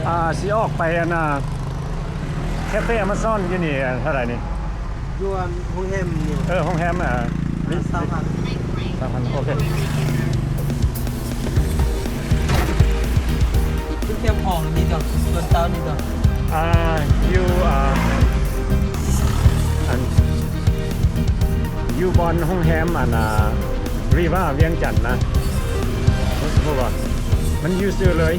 ອ່າ ຊິອອກໄປອັນນ່າ Cafe Amazon ຢູ່ນີ້ເທົ່າໃດນີ້? ຢູ່ອັນໂຮງແຮມນີ້. ເອີ ໂຮງແຮມ ອ່າ ຊາວພັນ. ຊາວພັນ ໂອເຄ. ຄືແຄມຫ້ອງນີ້ຕົວະ ສ່ວນເຕົານີ້ຕົວະ. ອ່າ ຢູ່ ອ່າ ອັນ ຢູ່ບ່ອນໂຮງແຮມ ອັນນ່າ Riva ວຽງຈັນນະ. ຮູ້ສຶກວ່າມັນຢູ່ຊື່ເລີຍ.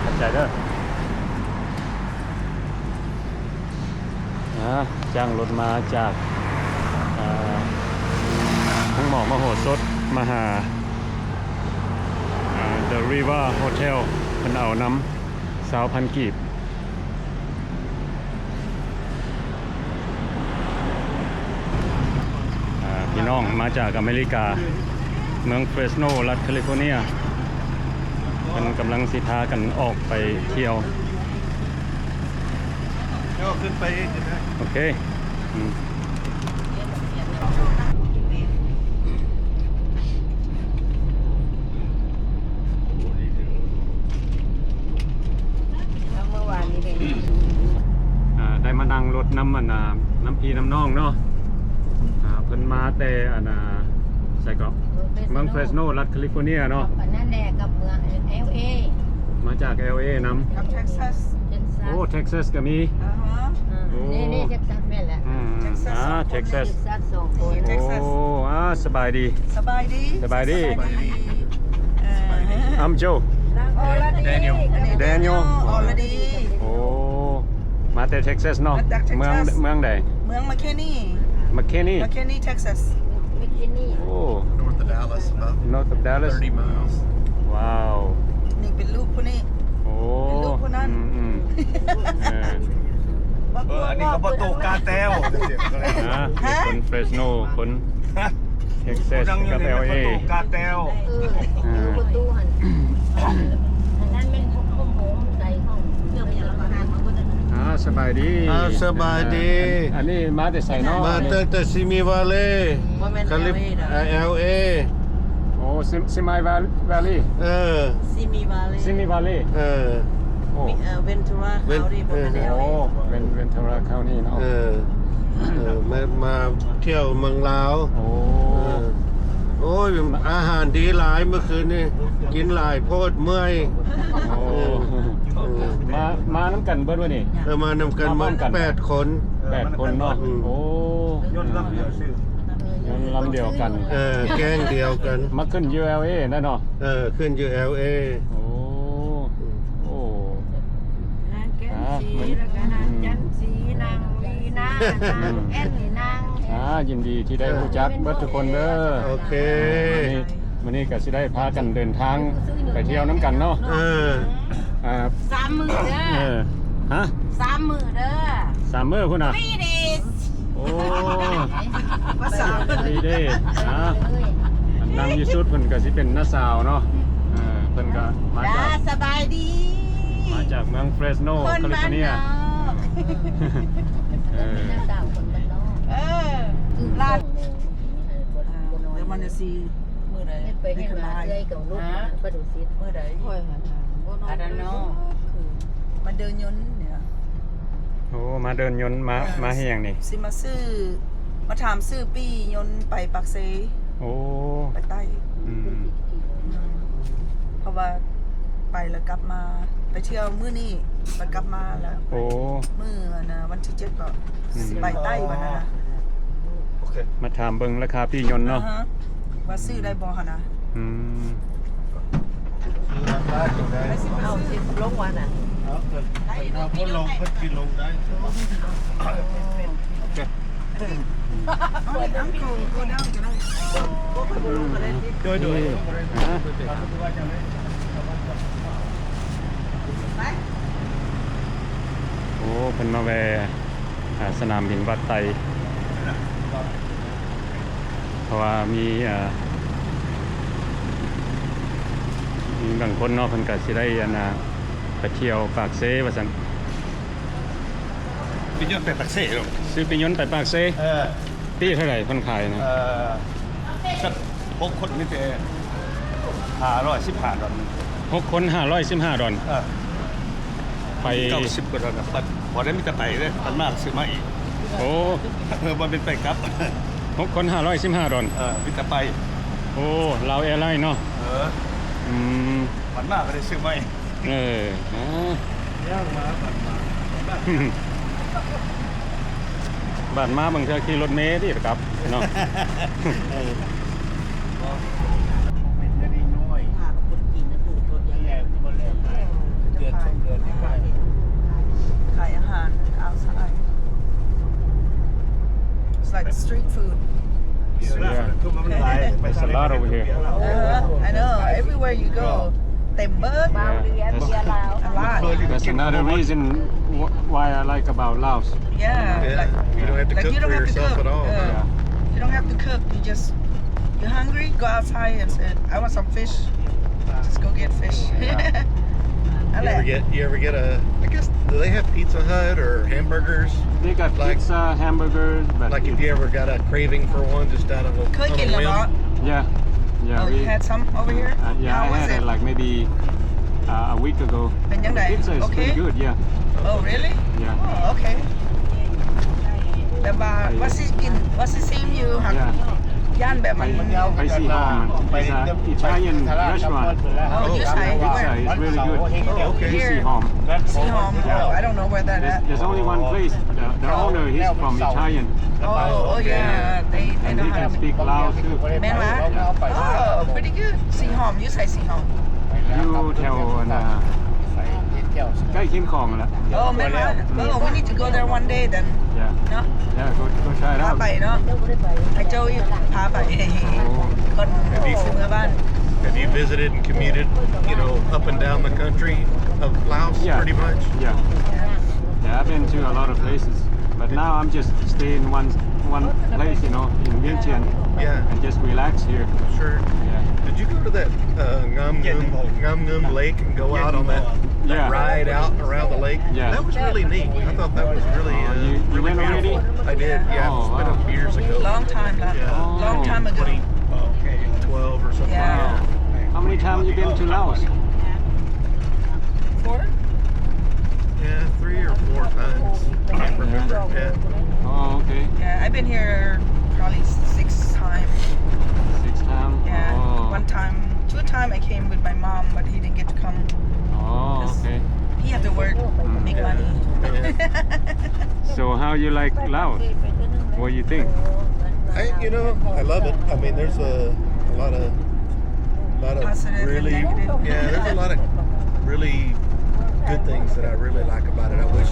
ຂອບໃຈເດີ. ອ່າ ຈ້າງລົດມາຈາກ ອ່າ ທາງໝໍມະໂຫສົດມາຫາ ອ່າ The Riva Hotel ເພິ່ນເອົານຳ ຊາວພັນກີບ. ອ່າ ພີ່ນ້ອງມາຈາກອາເມລິກາ ເມືອງ Fresno ລັດ California ເພິ່ນກຳລັງຊິພາກັນອອກໄປທ່ຽວ. ເຈົ້າຂຶ້ນໄປເອງກໍໄດ້. ໂອເຄ. ອືມ. ອ່າ ໄດ້ມານັ່ງລົດນຳ ອັນນ່າ ນຳພີ່ນຳນ້ອງເນາະ. ອ່າ ເພິ່ນມາແຕ່ ອັນນ່າ ໃສເກາະ ເມືອງ Fresno ລັດ California ເນາະ. ອັນນັ້ນແຫຼະ ກັບເມືອງ LA ມາຈາກ LA ນຳ ກັບ Texas. ໂອ້ Texas ກໍມີ. ອ່າຮະ. ໂອ້ ນີ້ ນີ້ Texas ແມ່ນແຫຼະ. ອ່າ Texas ອ່າ ສອງຄົນ Texas ສອງຄົນ. ໂອ້ ອ່າ ສະບາຍດີ ສະບາຍດີ ສະບາຍດີ ສະບາຍດີ. ເອີ I'm Joe. Daniel. Daniel. Already. ໂອ້ ມາແຕ່ Texas ເນາະ. ມາຈາກ Texas. ເມືອງ ເມືອງໃດ? ເມືອງ McKinney. McKinney. McKinney, Texas. McKinney. ໂອ້ North of Dallas, about North of Dallas. Thirty miles. ວ້າວ ນີ້ເປັນລູກຜູ້ນີ້. ໂອ້ ເປັນລູກຜູ້ນັ້ນ. ອືມໆ ເອີ ອັນນີ້ກໍບໍ່ໂຕກາແຕ້ວ. ນະ ຄົນ Fresno ຄົນ Texas ກັບ LA ກາແຕ້ວ. ເອີ ປະຕູຫັ້ນ ອັນນັ້ນແມ່ນຂອງ ຂອງໃດ ຂອງເຄື່ອງຫຍັງລະຫານຂອງເພິ່ນ. ອ່າ ສະບາຍດີ. ອ່າ ສະບາຍດີ. ອັນ ອັນນີ້ມາແຕ່ໃສເນາະ? ມາຕັ້ງແຕ່ Simi Valley. ບໍ່ແມ່ນ LA ເດີ. ອ່າ LA. ໂອ້ Simi Valley. ເອີ Simi Valley. Simi Valley. ເອີ ໂອ້ Ventura County. ບໍ່ແມ່ນ LA. ໂອ້ ເປັນ Ventura County ເນາະ. ເອີ ເອີ ມາ ມາທ່ຽວເມືອງລາວ. ໂອ້ ເອີ ໂອ້ຍ ອາຫານດີຫຼາຍ ມື້ຄືນນີ້ກິນຫຼາຍໂພດ ເມື່ອຍ. ໂອ້ ເອີ ມາ ມານຳກັນເບິດມື້ນີ້. ເອີ ມານຳກັນໝົດ ແປດຄົນ. ແປດຄົນເນາະ. ໂອ້ ຍົນລຳດຽວກັນ. ເອີ ແກ້ງດຽວກັນ. ມາຂຶ້ນຢູ່ LA ນະເນາະ. ເອີ ຂຶ້ນຢູ່ LA. ໂອ້ ໂອ້ ນາງແກ້ນສີ ແລ້ວກໍນາງຈັນສີ ນາງວີນາ ນາງແອນ ນາງ ອ່າ ຍິນດີທີ່ໄດ້ຮູ້ຈັກເບິດທຸກຄົນເດີ. ໂອເຄ ມື້ນີ້ ມື້ນີ້ກໍຊິໄດ້ພາກັນເດີນທາງໄປທ່ຽວນຳກັນເນາະ. ເອີ ອ່າ ສາມມື້ເດີ. ເອີ ຮະ ສາມມື້ເດີ. ສາມມື້ພຸ້ນນະ. Three days. ໂອ້ ພາສາ three days ນະ. ອັນນັ່ງຢູ່ສຸດເພິ່ນກໍຊິເປັນນ້າສາວເນາະ. ເອີ ເພິ່ນກໍມາຈາກ ສະບາຍດີ ມາຈາກເມືອງ Fresno California. ເອີ ເອີ ລາດ ເອີ ເດີ ມື້ໃດ? ເຮັດມາເລື້ອຍກັບລູກ ປະດູສິດ. ມື້ໃດ? ຂ້ອຍຫັ້ນນະ I don't know. ມາເດີນຍົນນີ້ລະ. ໂອ້ ມາເດີນຍົນ ມາ ເອີ ມາເຮັດຫຍັງນີ້? ຊິມາຊື້ ມາຖາມຊື້ປີ້ຍົນໄປປາກເຊ. ໂອ້ ໄປໃຕ້. ອືມ ເພາະວ່າໄປແລ້ວກັບມາ ໄປທ່ຽວມື້ນີ້ ໄປກັບມາແລ້ວ. ໂອ້ ມື້ອັນນ່າ ວັນທີເຈັດກໍ ອືມ ຊິໄປໃຕ້ບັດນັ້ນນະ. ໂອເຄ ມາຖາມເບິ່ງລາຄາປີ້ຍົນເນາະ. ອ່າຮະ ວ່າຊື້ໄດ້ບໍ່ຫັ້ນນະ. ອືມ ເອົາສິລົງວ່ານະ. ເອົາ ເອົາ ບໍ່ລົງ ເພິ່ນກິນລົງໄດ້. ໂດຍ ໂດຍ ນີ້ ຮະ? ໂອ້ ເພິ່ນມາແວ່ ອາ ສະໜາມບິນວັດໄຕ ເພາະວ່າມີ ເອີ ມີບາງຄົນເນາະ ເພິ່ນກະຊິໄດ້ ອັນນ່າ ໄປທ່ຽວປາກເຊວ່າຊັ້ນ. ປີ້ຍົນໄປປາກເຊເນາະ ຊື້ປີ້ຍົນໄປປາກເຊ. ເອີ ຕີເທົ່າໃດຄົນຂາຍນະ? ເອີ ສັກຫົກຄົນມີແຕ່ຫ້າຮ້ອຍສິບຫ້າດອນ. ຫົກຄົນຫ້າຮ້ອຍສິບຫ້າດອນ. ເອີ ໄປເກົ້າສິບກວ່າດອນ. ບັດບໍ່ໄດ້ມີແຕ່ໄປເດ້ ຄັນມາຊື້ມາອີກ. ໂອ້ ເອີ ບໍ່ແມ່ນໄປກັບ. ຫົກຄົນຫ້າຮ້ອຍສິບຫ້າດອນ. ເອີ ມີແຕ່ໄປ. ໂອ້ ລາວແອລາຍເນາະ. ເອີ ອືມ ບັດມາກໍໄດ້ຊື້ໃໝ່. ເອີ ອ່າ ຍ່າງມາ ບັດມາ ບັດມາບາງເທື່ອຂີ່ລົດເມຕິກັບເນາະ. ເອີ ເປັນກະດີນ້ອຍ ພາກັບຄົນຈີນນະ ປູກລົດຢ່າງແຮງ ເດືອນສອງເດືອນນີ້ ຂາຍອາຫານ outside. It's like street food. Yeah. There's a lot over here. Uh-huh. I know. Everywhere you go, ເຕັມເບີດ. Yeah. That's, a lot. That's another reason wh-, why I like about Laos. Yeah. Yeah. Like, you don't have to like, cook you don't for have to yourself cook. At all. Uh, yeah. You don't have to cook. You just, you hungry, go outside and say, "I want some fish." Just go get fish. Yeah. ນັ້ນແຫຼະ. You ever get, you ever get a, I guess, do they have Pizza Hut or hamburgers? They got like, pizza, hamburgers, but like if you ever got a craving for one just out of a, ເຄີຍກິນແລ້ວບໍ່? Yeah. Yeah. Oh, we, you had some over here? Uh, yeah, I had it like maybe, uh, a week ago. ເປັນຈັ່ງໃດ? The pizza is pretty good, yeah. Oh, really? Yeah. Oh, okay. ແບບວ່າ ວ່າຊິກິນ ວ່າຊິຊີມຢູ່ ຫາກ yeah. ຢ້ານແບບມັນ ໄປ ໄປຊີຮອມ it's a Italian restaurant. Oh, you say? Pizza is really good. Oh, okay. ຊີຮອມ. ຊີຮອມ. Yeah. Oh, I don't know where that at. There's, there's only one place. The, the owner, he's from Italian. Oh, oh, yeah. They, they know how to. And he can speak Lao too. ແມ່ນຫວາ? Yeah. Oh, pretty good. ຊີຮອມ ຢູ່ໃສ? ຊີຮອມ ຢູ່ແຖວ ອັນນ່າ ໃກ້ຄຽງຂອງຫັ້ນແຫຼະ. ໂອ້ ແມ່ນບໍ່? ໂອ້ we need to go there one day then. Yeah. ເນາະ? Yeah, go, go try it out. ພາໄປເນາະ ໃຫ້ໂຈຢູ່ ພາໄປ. ໂອ້ ກ່ອນຊິເມືອບ້ານ. Have you visited and commuted, you know, up and down the country of Laos, yeah, pretty much? Yeah. Yeah. Yeah, I've been to a lot of places, but now I'm just stay in one, one place, you know, in Vientiane. Yeah. And just relax here. Sure. Yeah. Did you go to that, uh, Ngam Ngum, Ngam Ngum Lake and go out on that, that, yeah, ride out around the lake? Yeah. That was really neat. I thought that was really, uh, you, you really went beautiful already? I did, yeah. Oh, wow. It's been years ago. Long time, uh, yeah. Long time ago. Twenty twelve or something. Yeah. Wow. How many times you been to Laos? Four? Yeah, three or four times. I can't remember. Yeah. Oh, okay. Yeah, I've been here probably six times. Six times? Yeah. Oh. One time, two time I came with my mom, but he didn't get to come. Oh, okay. He had to work, mm, make money. Yeah. So how you like Laos? What you think? I, you know, I love it. I mean, there's a, a lot of, lot of positive and really negative. Yeah, there's a lot of really good things that I really like about it. I wish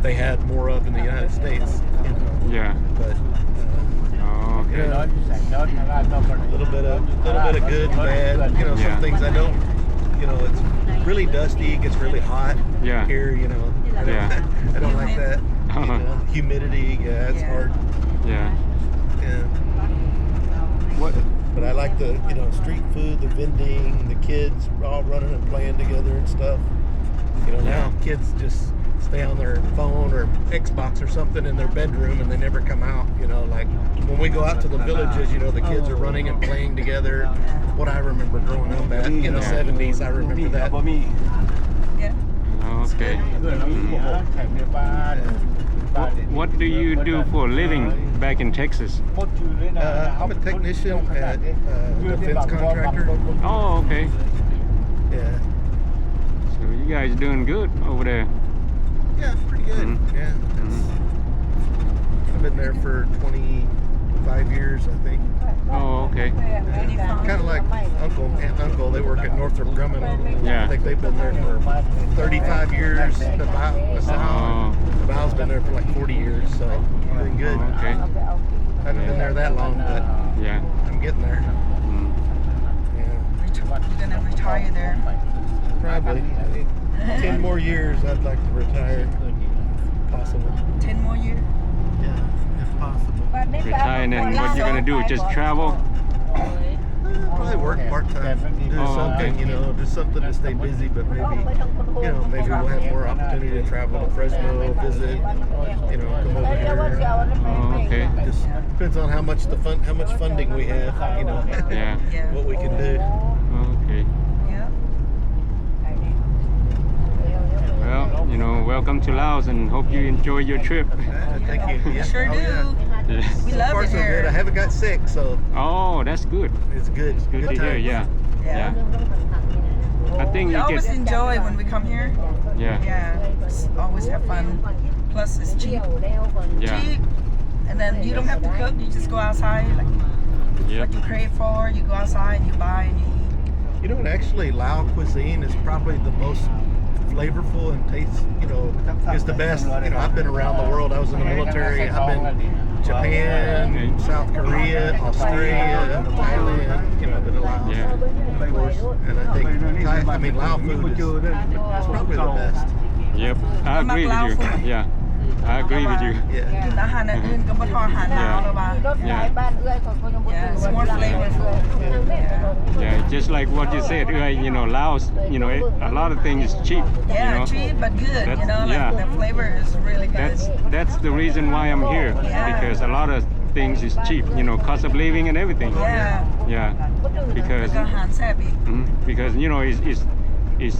they had more of in the United States, you know. Yeah. But, uh, oh, okay. Yeah. A little bit of, little bit of good, bad, you know, yeah, some things I don't, you know, it's really dusty, it gets really hot, yeah, here, you know. Yeah. I don't, I don't like that. You know, humidity, yeah, it's hard. Yeah. Yeah. What? But I like the, you know, street food, the vending, the kids all running and playing together and stuff. You know, yeah, now kids just stay on their phone or Xbox or something in their bedroom and they never come out, you know, like, when we go out to the villages, you know, the kids are running and playing together. What I remember growing up at, you know, seventies, I remember that. Yeah. Okay. What, what do you do for a living back in Texas? Uh, I'm a technician at, uh, a defense contractor. Oh, okay. Yeah. So you guys doing good over there? Yeah, pretty good. Mm-hmm. Yeah. Mm-hmm. I've been there for twenty-five years, I think. Oh, okay. Yeah. Kinda like uncle, aunt, uncle, they work at Northrop Grumman. Yeah. I think they've been there for thirty-five years. The Bao, the Bao, oh, the Bao's been there for, like, forty years, so doing good. Oh, okay. Haven't been there that long, but yeah, I'm getting there. Mm. Yeah. You're gonna retire there? Probably. Ten more years, I'd like to retire. Possible. Ten more years? Yeah, if possible. Retire and then what you gonna do? Just travel? Probably work part-time. Do something, you know, just something to stay busy, but maybe, you know, maybe we'll have more opportunity to travel to Fresno, visit, you know, come over here. Oh, okay. Just depends on how much the fun, how much funding we have, you know, yeah, what we can do. Oh, okay. Yeah. Well, you know, welcome to Laos and hope you enjoy your trip. Yeah, thank you. Yeah. Sure do. Yeah. We love it here. So far, so good. I haven't got sick, so. Oh, that's good. It's good. It's good to hear, yeah. Yeah. I think we always enjoy when we come here. Yeah. Yeah. Always have fun. Plus, it's cheap. Yeah. Cheap. And then you don't have to cook. You just go outside, like, what you crave for. You go outside, you buy, and you eat. You know, and actually, Lao cuisine is probably the most flavorful and tastes, you know, is the best. You know, I've been around the world. I was in the military. I've been Japan, South Korea, Australia, Thailand, you know, been a lot. Yeah. Of course, and I think Thai, I mean, Lao food is, is probably the best. Yep, I agree with you. Yeah, I agree with you. Yeah. ກິນອາຫານອັນອື່ນກໍບໍ່ເທົ່າອາຫານລາວແລ້ວວ່າ. Yeah. Yeah, it's more flavorful. Yeah. Yeah, just like what you said, uh, you know, Laos, you know, it, a lot of things is cheap, you know. Yeah, cheap but good, you know, like, the flavor is really good. That's, that's the reason why I'm here, because a lot of things is cheap, you know, cost of living and everything. Yeah. Yeah. Because, ແລ້ວກໍອາຫານແຊບອີກ. Mm, because, you know, it's, it's, it's,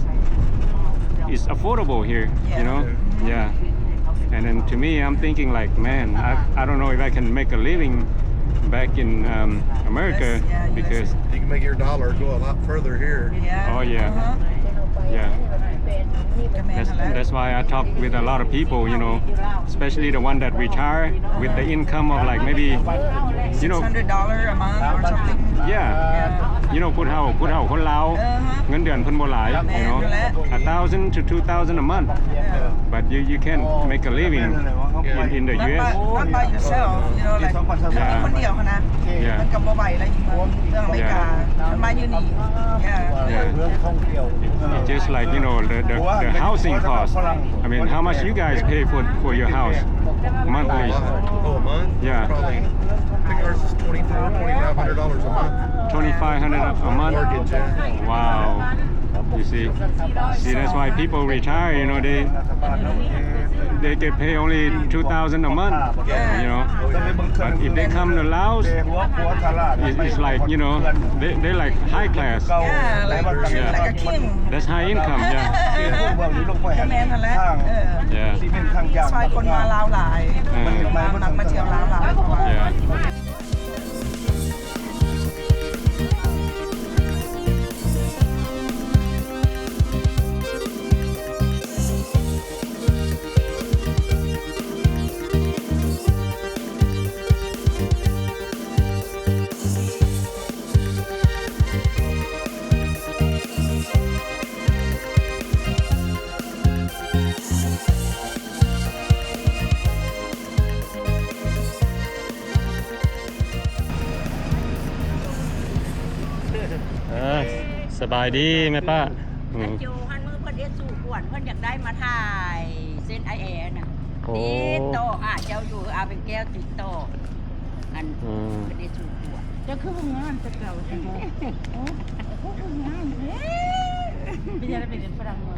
it's affordable here, you know? Yeah. And then to me, I'm thinking like, man, I, I don't know if I can make a living back in, um, America, because you can make your dollar go a lot further here. Yeah. Oh, yeah. Yeah. That's, that's why I talk with a lot of people, you know, especially the one that retire with the income of, like, maybe, you know, six hundred dollars a month or something. Yeah. You know, ຜູ້ເຖົ້າ ຜູ້ເຖົ້າຄົນລາວ ເງິນເດືອນເພິ່ນບໍ່ຫຼາຍ, you know, a thousand to two thousand a month. But you, you can make a living in, in the U S. Not by, not by yourself, you know, like, ຄົນດຽວຫັ້ນນະ. ມັນກໍບໍ່ໄຫວແລ້ວ ຢູ່ເມືອງອາເມລິກາ ມັນມາຢູ່ນີ້. Yeah. It's just like, you know, the, the, the housing cost. I mean, how much you guys pay for, for your house monthly? Oh, a month? Yeah. Probably, I think ours is twenty-four, twenty-five hundred dollars a month. Twenty-five hundred a month? Mortgage, yeah. Wow. You see? See, that's why people retire, you know, they, they get paid only two thousand a month, you know. But if they come to Laos, it's, it's like, you know, they, they like high class. Yeah, like, like a king. That's high income, yeah. ກໍແມ່ນຫັ້ນແຫຼະ. ເອີ yeah. ຊ່ອຍຄົນມາລາວຫຼາຍ ເອີ ມາ ມັກມາທ່ຽວລາວຫຼາຍ. Yeah. ອ່າ ສະບາຍດີແມ່ປ້າ. ອືມ ໂຈຫັ້ນ ມື້ເພິ່ນເຮັດສູກວນ ເພິ່ນຢາກໄດ້ມາຖ່າຍເຊັນໄອແອນນະ. ໂອ້ ຕິດຕໍ່ຫາເຈົ້າຢູ່ ອາເປັນແກ້ວ ຕິດຕໍ່ ອັນ ອືມ ເພິ່ນເຮັດສູກວນ. ເຈົ້າຄືບໍ່ງາມແຕ່ເກົ່າຊັ້ນເນາະ. ໂອ້ ໂອ້ ງາມເດ້. ເປັນຫຍັງໄດ້ໄປເປັນຝຣັ່ງເນາະ?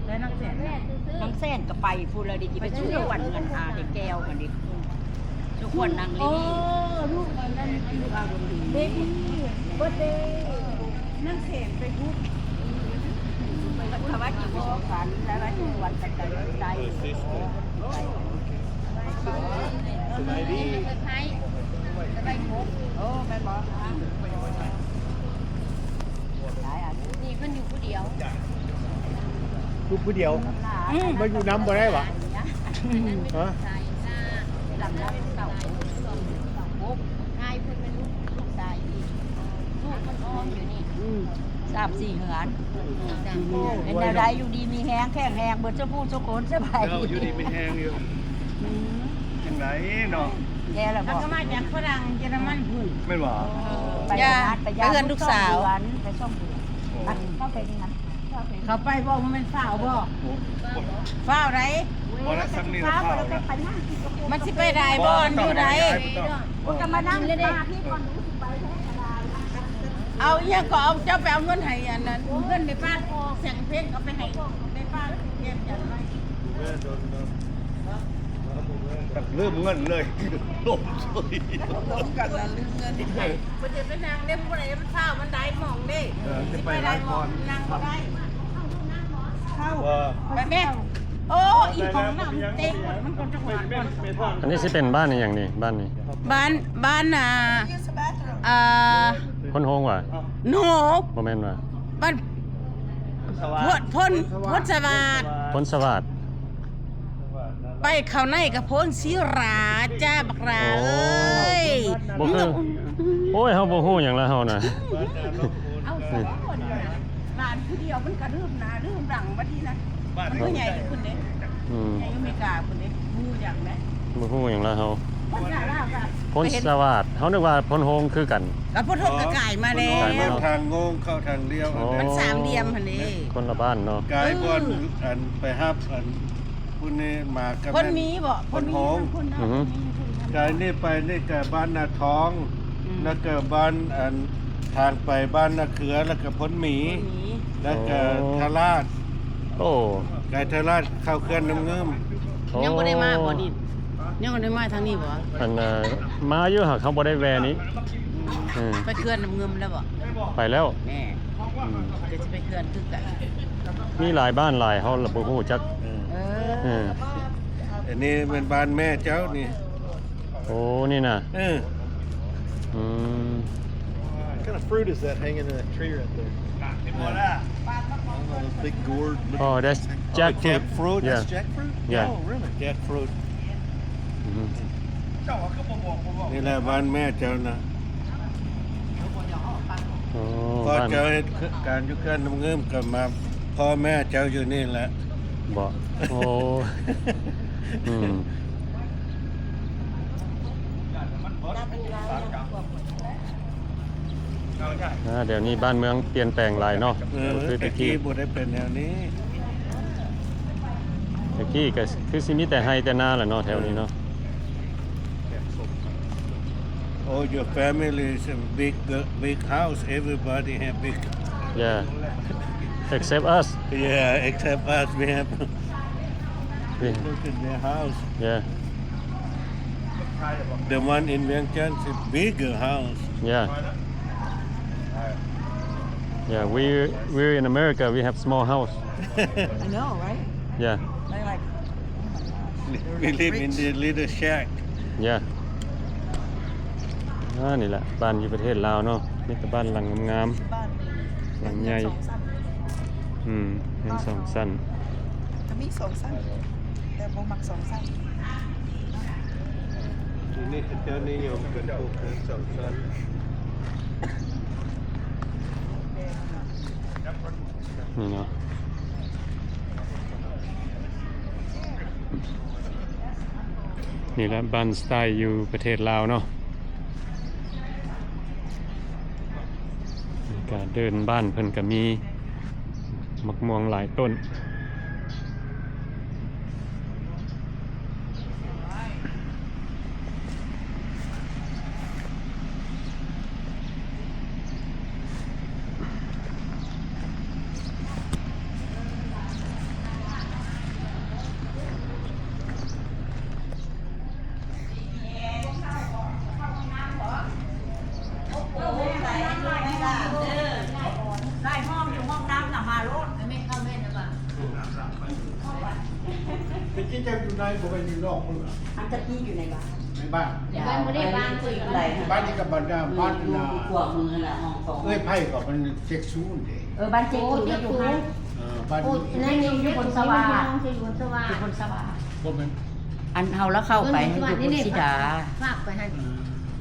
ແລ້ວນາງແສນນະ? ນາງແສນກໍໄປພຸ້ນແລ້ວເດ້ ຊິໄປສູ່ກວນເຮືອນອາເດັກແກ້ວຫັ້ນເດ້. ສູ່ກວນນາງລີ ເອີ ລູກອັນນັ້ນ ເບບີ້ເບີດເດ ນາງແສນໄປພຸ້ນ. ເພິ່ນວ່າຊິບອກກັນ ແລ້ວວ່າຊິກວນກັນໄດ້. ເອີ ຊິສເຕີ. ສະບາຍດີ ສະບາຍດີ. ໂອ້ ແມ່ນບໍ່? ນີ້ເພິ່ນຢູ່ຜູ້ດຽວ. ຢູ່ຜູ້ດຽວ? ອືມ ມາຢູ່ນຳບໍ່ໄດ້ຫວາ? ຮະ? ລຳລາວເກົ້າ ຫົກ ອ້າຍເພິ່ນແມ່ນລູກ ລູກຊາຍອີກ ລູກເພິ່ນອ້ອມຢູ່ນີ້. ອືມ ສາມສີ່ເຮືອນ. ເປັນແນວໃດ? ຢູ່ດີມີແຮງ ແຂງແຮງເບິດສູ່ຜູ້ສູ່ຄົນ. ສະບາຍດີ. ເຈົ້າຢູ່ດີມີແຮງຢູ່. ອືມ ຈັ່ງໃດເນາະ? ແກ່ແລ້ວບໍ່? ເຮົາກໍມາຈາກຝຣັ່ງເຢຍລະມັນພຸ້ນ. ແມ່ນບໍ່? ເອີ ຢ່າ ໄປເຮືອນລູກສາວ ໄປສອງເດືອນ ໄປສອງເດືອນ ເຂົ້າໄປນີ້ຫັ້ນ ເຂົ້າໄປບໍ່? ບໍ່ແມ່ນຟ້າວບໍ່? ຟ້າວໃດ? ບໍ່ໄດ້ ສ່ຳນີ້ລະຟ້າວແລ້ວ ມັນຊິໄປໄດ້ບໍ່? ຢູ່ໃດ? ກໍມານັ່ງເລຍເດ້ ເອົາອີ່ຫຍັງກໍເອົາ ເຈົ້າໄປເອົາເງິນໃຫ້ອັນນັ້ນ ເງິນໃນບ້ານແສງເພັງ ເອົາໄປໃຫ້ໃນບ້ານແກມຈັນໄວ້. ລືມເງິນເລີຍ ລົມເສີຍ ລົມກັນລະລືມເງິນ. ເອີ ເພິ່ນຈະໄປນັ່ງເດ້ ຜູ້ໃດມັນເຊົ້າ ມັນໄດ້ໝ່ອງເດ້ ເອີ ຊິໄປຫຼາຍຄົນ ນັ່ງບໍ່ໄດ້ ເຂົ້າ ເອີ ໄປແມ່. ໂອ້ ອີ່ຫ້ອງນ້ຳເຕັມ ມັນກໍຈັກຫວານ. ອັນນີ້ຊິເປັນບ້ານອີ່ຫຍັງນີ້? ບ້ານນີ້ ບ້ານ ບ້ານ ອ່າ ອ່າ ໂພນໂຮງຫວາ? ໂນ ບໍ່ແມ່ນຫວາ? ບ້ານ ໂພນ ໂພນ ໂພນສະຫວາດ ໂພນສະຫວາດ. ໄປເຂົ້າໃນກະໂພນສີລາຈ້າ ບັກຫຼ້າເອີຍ. ໂອ້ຍ ບໍ່ຄື ໂອ້ຍ ເຮົາບໍ່ຮູ້ຫຍັງລະເຮົານະ. ເອົາຊະບໍ່ນີ້ນະ ຫຼານຜູ້ດຽວມັນກະລືມໜ້າລືມຫຼັງບັດນີ້ນະ. ມັນຜູ້ໃຫຍ່ຢູ່ພຸ້ນເດ້ ອືມ ໃຫຍ່ຢູ່ອາເມລິກາພຸ້ນເດ້ ຮູ້ຫຍັງແດ່ ບໍ່ຮູ້ຫຍັງລະເຮົາ. ໂພນສະຫວາດ ເຮົານຶກວ່າໂພນໂຮງຄືກັນ. ກະໂພນໂຮງກະກາຍມາແລ້ວ ທາງໂງງເຂົ້າທາງລ້ຽວ ມັນສາມຫຼ່ຽມຫັ້ນເດ້ ຄົນລະບ້ານເນາະ. ກາຍບ່ອນ ເອີ ອັນໄປຮັບອັນ ພຸ້ນນີ້ມາກັບ ໂພນມີບໍ່? ໂພນໂຮງ ກາຍນີ້ໄປນີ້ກະບ້ານນາທອງ ອືມ ແລ້ວກະບ້ານອັນ ທາງໄປບ້ານນາເຂືອ ແລ້ວກະໂພນໝີ ໂພນໝີ ແລ້ວກະ ໂອ້ ທ່າລາດ. ໂອ້ ກາຍທ່າລາດເຂົ້າເຂື່ອນນ້ຳງື່ມ. ໂອ້ ຍັງບໍ່ໄດ້ມາບໍ່ນີ້? ຍັງບໍ່ໄດ້ມາທາງນີ້ບໍ່? ອັນ ເອີ ມາຢູ່ ຫາກເຮົາບໍ່ໄດ້ແວ່ນີ້. ອືມ ໄປເຂື່ອນນ້ຳງື່ມແລ້ວບໍ່? ໄປແລ້ວ ແນ່ ອືມ ກະຊິໄປເຂື່ອນຄືກັນ. ມີຫຼາຍບ້ານຫຼາຍ ເຮົາລະບໍ່ຮູ້ຈັກ. ເອີ ເອີ ເອີ ອັນນີ້ແມ່ນບ້ານແມ່ເຈົ້ານີ້. ໂອ້ ນີ້ນະ ເອີ ອືມ. What kind of fruit is that hanging in that tree right there? I don't know, those big gourd looking. Oh, that's jackfruit. Jackfruit? Yeah. That's jackfruit? Yeah. Oh, really? Jackfruit. ອືມ ນີ້ແຫຼະບ້ານແມ່ເຈົ້ານະ. ໂອ້ ພໍ່ເຈົ້າເຮັດການຢູ່ເຂື່ອນນ້ຳງື່ມ ກະມາພໍ່ແມ່ເຈົ້າຢູ່ນີ້ແຫຼະ. ບໍ່ ໂອ້ ອືມ. ອ່າ ດຽວນີ້ບ້ານເມືອງປ່ຽນແປງຫຼາຍເນາະ ເອີ ບໍ່ຄືແຕ່ກີ້ ແຕ່ກີ້ບໍ່ໄດ້ເປັນແນວນີ້. ແຕ່ກີ້ກະຄືຊິມີແຕ່ໄຮ່ແຕ່ນາແຫຼະເນາະ ແຖວນີ້ເນາະ. ເອີ Oh, your family is a big, uh, big house. Everybody have big. Yeah. Except us. Yeah, except us. We have. We look at their house. Yeah. The one in Vientiane is a bigger house. Yeah. Yeah, we, we're in America. We have small house. I know, right? Yeah. They like, oh my gosh. We live in the little shack. Yeah. ອ່າ ນີ້ແຫຼະ ບ້ານຢູ່ປະເທດລາວເນາະ ມີແຕ່ບ້ານຫຼັງງາມໆ ບ້ານ ຫຼັງໃຫຍ່ ເຮືອນສອງຊັ້ນ ອືມ ເຮືອນສອງຊັ້ນ ກະມີສອງຊັ້ນ ແຕ່ບໍ່ມັກສອງຊັ້ນ. ນີ້ເຈົ້ານິຍົມກັນປູກເຮືອນສອງຊັ້ນ ນີ້ເນາະ. ນີ້ແຫຼະ ບ້ານສະໄຕຢູ່ປະເທດລາວເນາະ. ການເດີ່ນບ້ານເພິ່ນກະມີໝາກມ່ວງຫຼາຍຕົ້ນ. ແຕ່ກີ້ເຈົ້າຢູ່ໃນ ບໍ່ແມ່ນຢູ່ນອກພຸ້ນຫວາ? ອັນຕະກີ້ຢູ່ໃນບ້ານ ໃນບ້ານ ບ້ານບໍ່ໄດ້ ບ້ານຄືກັນ ບ້ານນີ້ກັບບ້ານ ບ້ານ ຢູ່ຂວາມືລະ ຫ້ອງສອງ ເອື້ອຍໄພກໍມັນເຈັກຊູນເດ້. ເອີ ບ້ານເຈັກຊູນ ເອີ ບ້ານ ໂອ້ ນັ້ນຢູ່ ຢູ່ພົນສະຫວາດ ຢູ່ພົນສະຫວາດ ຢູ່ພົນສະຫວາດ ບໍ່ແມ່ນ ອັນເຮົາລະເຂົ້າໄປ ຢູ່ພົນສີດາ ຝາກໄປຫັ້ນ. ອືມ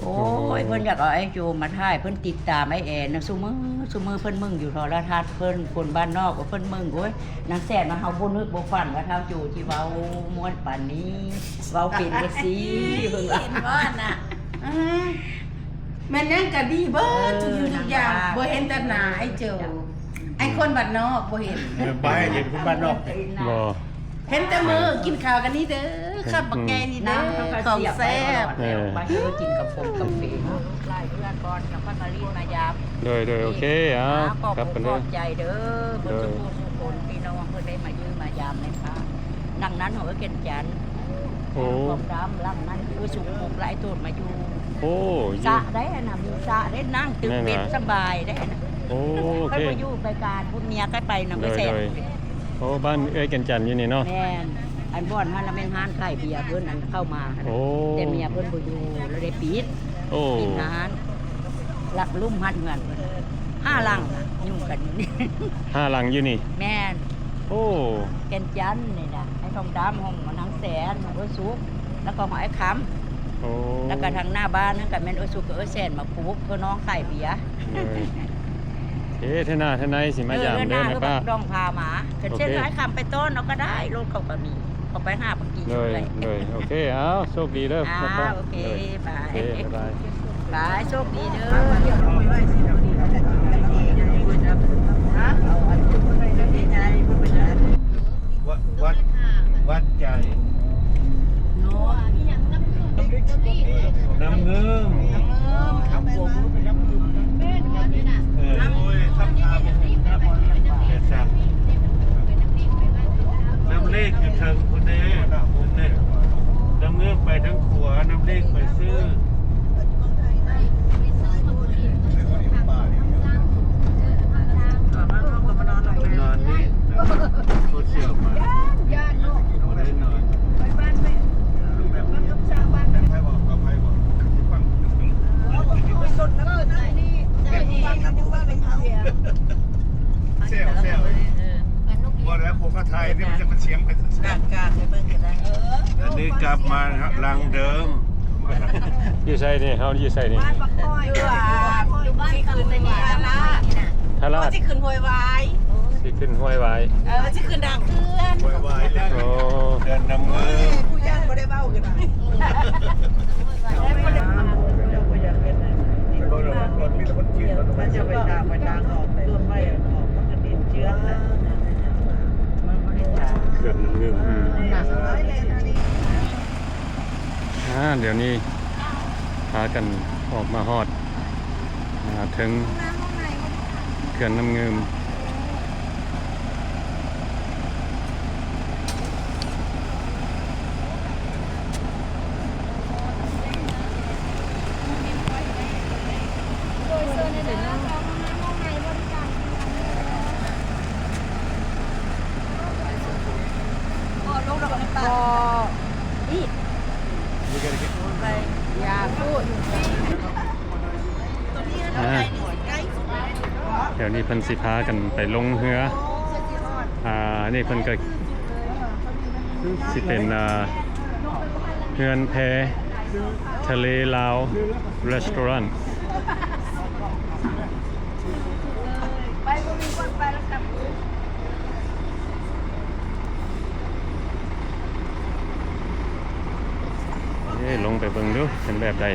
ໂອ້ຍ ເພິ່ນຢາກເອົາອ້າຍໂຈມາຖ່າຍ ເພິ່ນຕິດຕາມອ້າຍແອນນະ ຊຸມື້ ຊຸມື້ເພິ່ນເບິ່ງຢູ່ໂທລະທັດ ເພິ່ນຄົນບ້ານນອກ ເພິ່ນເບິ່ງ ໂອ້ຍ ນາງແສນວ່າ ເຮົາບໍ່ນຶກບໍ່ຝັນວ່າທ້າວໂຈຊິເວົ້າມ່ວນປານນີ້ ເວົ້າເປັນຈັ່ງຊີ້ ເພິ່ນວ່າ ເຫັນບໍ່ນະ ເອີ. ແມ່ນຫຍັງກະດີເບີດ ເອີ ທຸກສິ່ງທຸກຢ່າງ ນາງວ່າ ບໍ່ເຫັນແຕ່ໜ້າໄອ້ເຈົ້າ ເຈົ້າ ໄອ້ຄົນບ້ານນອກບໍ່ເຫັນ ເອີ ບໍ່ໃຫ້ເຫັນຄົນບ້ານນອກ ບໍ່ ເຫັນແຕ່ມື້ກິນຂ້າວກັນນີ້ເດີ ອືມ ຄັບບັກໃຫຍ່ນີ້ເດີ ນາງເຂົາກໍ ຂອງແຊບ ສຽບໄວ້ຕະຫຼອດແລ້ວ ເອີ ໄປເດີ ກິນກັບຜົມກັບເຟ ເນາະ ລູກຫຼານເພື່ອນບ່ອນກັບພັກກະລີມາຢາມ ໂດຍ ໂດຍ ໂອເຄ ເອົາ ຂອບຄຸນຂອບໃຈເດີ ເບິດ ໂດຍ ທຸກຜູ້ທຸກຄົນ ພີ່ນ້ອງເພິ່ນໄດ້ມາຢ້ຽມມາຢາມໃນພາ ຫຼັງນັ້ນຂອງເອື້ອຍແກ່ນຈັນ ໂອ້ ຂອງດຳ ຫຼັງນັ້ນຄືສຸກປຸກຫຼາຍໂຕດມາຢູ່ ໂອ້ ສະໄດ້ຫັ້ນນະ ມີສະໄດ້ ນັ່ງຕຶກເບັດ ແມ່ນຫວາ ສະບາຍໄດ້ຫັ້ນນະ ໂອ້ ໂອເຄ ເພິ່ນບໍ່ຢູ່ໄປການ ຜູ້ເມຍກໍໄປນຳ ໂດຍ ແຊນ ໂດຍ ໂອ້ ບ້ານເອື້ອຍແກ່ນຈັນຢູ່ນີ້ເນາະ ແມ່ນ ອັນບ່ອນຫັ້ນລະແມ່ນຮ້ານຂາຍເບຍເພິ່ນ ອັນເຂົ້າມາ ໂອ້ ແຕ່ເມຍເພິ່ນບໍ່ຢູ່ ລະໄດ້ປິດ ໂອ້ ປິດຮ້ານ ລັກລຸ່ມຮັດເຮືອນເພິ່ນ ຫ້າຫຼັງນະ ຫຍຸ້ງກັນຢູ່ນີ້ ຫ້າຫຼັງຢູ່ນີ້ ແມ່ນ ໂອ້ ແກ່ນຈັນນີ້ນະ ໄອ້ທອງດຳ ຂອງນາງແສນ ຂອງເອື້ອຍສຸກ ແລ້ວກໍຂອງອ້າຍຄຳ ໂອ້ ແລ້ວກໍທາງໜ້າບ້ານນັ້ນກໍແມ່ນເອື້ອຍສຸກກັບເອື້ອຍແສນມາປູກ ເພື່ອນ້ອງຂາຍເບຍ ໂດຍ ເອີ ເທື່ອໜ້າເທື່ອໃນຊິມາຢາມເດີແມ່ປ້າ ເອີ ເທື່ອໜ້າເຮົາບັກດອງພາມາ ຄັນເຊັ່ນ ໂອເຄ ອ້າຍຄຳໄປຕ້ອນເຮົາກໍໄດ້ ລົດເຂົາກໍມີ ເຂົາໄປຫາບັກກີ້ ໂດຍ ເລື້ອຍ ໂດຍ ໂອເຄ ເອົາ ໂຊກດີເດີ ອ່າ ໂອເຄ ໂດຍ ບາຍ ໂອເຄ ບາຍບາຍ ບາຍ ໂຊກດີເດີ ວັດ ວັດ ວັດໃຈ ນ້ຳງື່ມ ນ້ຳງື່ມ ນ້ຳເງິນ ນ້ຳເງິນ ເອີ ນ້ຳເລັກຢູ່ເທິງພຸ້ນເດ້ ນ້ຳເງິນໄປທາງຂວາ ນ້ຳເລັກໄປຊື່ ນອນນີ້ ໂຄດສຽວມາ ບໍ່ໄດ້ນອນ ແຊວໆ ບໍ່ແລ້ວ ພວກເຂົາຖ່າຍນີ້ມັນຈະມາສຽງກັນ ອັນນີ້ກັບມາຫຼັງເດີມ ຢູ່ໃສນີ້ ເຮົາຢູ່ໃສນີ້ ຢູ່ບ້ານບັກຄອຍ ຢູ່ບ້ານ ຢູ່ບ້ານ ຢູ່ບ້ານ ຢູ່ບ້ານ ຢູ່ບ້ານ ທ່າລາດ ຊິຂຶ້ນຫ້ວຍຫວາຍ ຊິຂຶ້ນຫ້ວຍຫວາຍ ເອີ ຊິຂຶ້ນດາກເຂື່ອນ ຫ້ວຍຫວາຍ ໂອ້ ເຂື່ອນນ້ຳເງິນ ຜູ້ຢ້ານບໍ່ໄດ້ເວົ້າກັນ ເຂື່ອນນ້ຳເງິນ ອືມ ອ່າ ດຽວນີ້ພາກັນອອກມາຮອດ ອ່າ ເທິງເຂື່ອນນ້ຳງື່ມ ອ່າ ດຽວນີ້ເພິ່ນຊິພາກັນໄປລົງເຮືອ ອ່າ ນີ້ເພິ່ນກໍຊິເປັນ ອ່າ ເຮືອນແພທະເລລາວ Restaurant ເອີ ລົງໄປເບິ່ງດູ ເປັນແບບໃດ?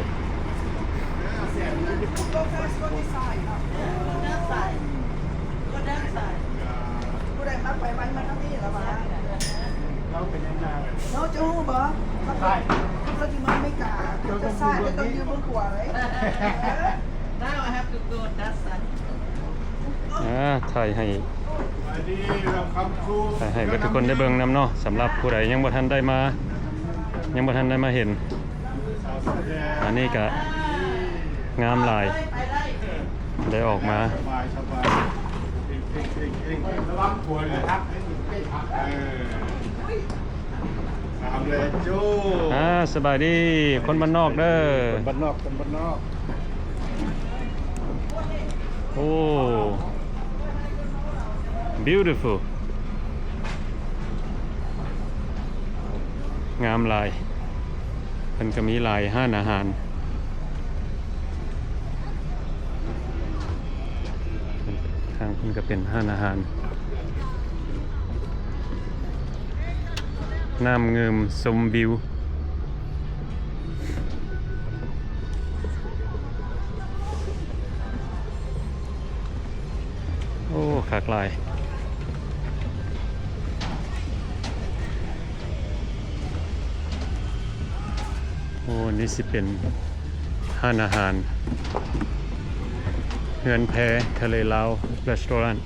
ຜູ້ໃດມັກໄປໄວມາທາງນີ້ລະວ່າ ເຮົາເປັນຫຍັງນະ ເຮົາຈະຮູ້ບໍ່? ເຂົາຊິມາອາເມລິກາ ເຈົ້າຈະຊ້າ ເຈົ້າຕ້ອງຢືນເບື້ອງຂວາເລີຍ. Now I have to go that side. ອ່າ ຖ່າຍໃຫ້ ຖ່າຍໃຫ້ເບິດທຸກຄົນໄດ້ເບິ່ງນຳເນາະ ສຳລັບຜູ້ໃດຍັງບໍ່ທັນໄດ້ມາ ຍັງບໍ່ທັນໄດ້ມາເຫັນ ອັນນີ້ກະງາມຫຼາຍ ໄດ້ອອກມາ ສາມເດືອນໂຈ້ ອ່າ ສະບາຍດີ ຄົນບ້ານນອກເດີ ຄົນບ້ານນອກ ຄົນບ້ານນອກ ໂອ້ beautiful ງາມຫຼາຍ ເພິ່ນກໍມີຫຼາຍຮ້ານອາຫານ ທາງເພິ່ນກໍເປັນຮ້ານອາຫານ ນ້ຳງື່ມຊົມວິວ. ໂອ້ ຄັກຫຼາຍ. ໂອ້ ນີ້ຊິເປັນຮ້ານອາຫານ ເຮືອນແພທະເລລາວ Restaurant.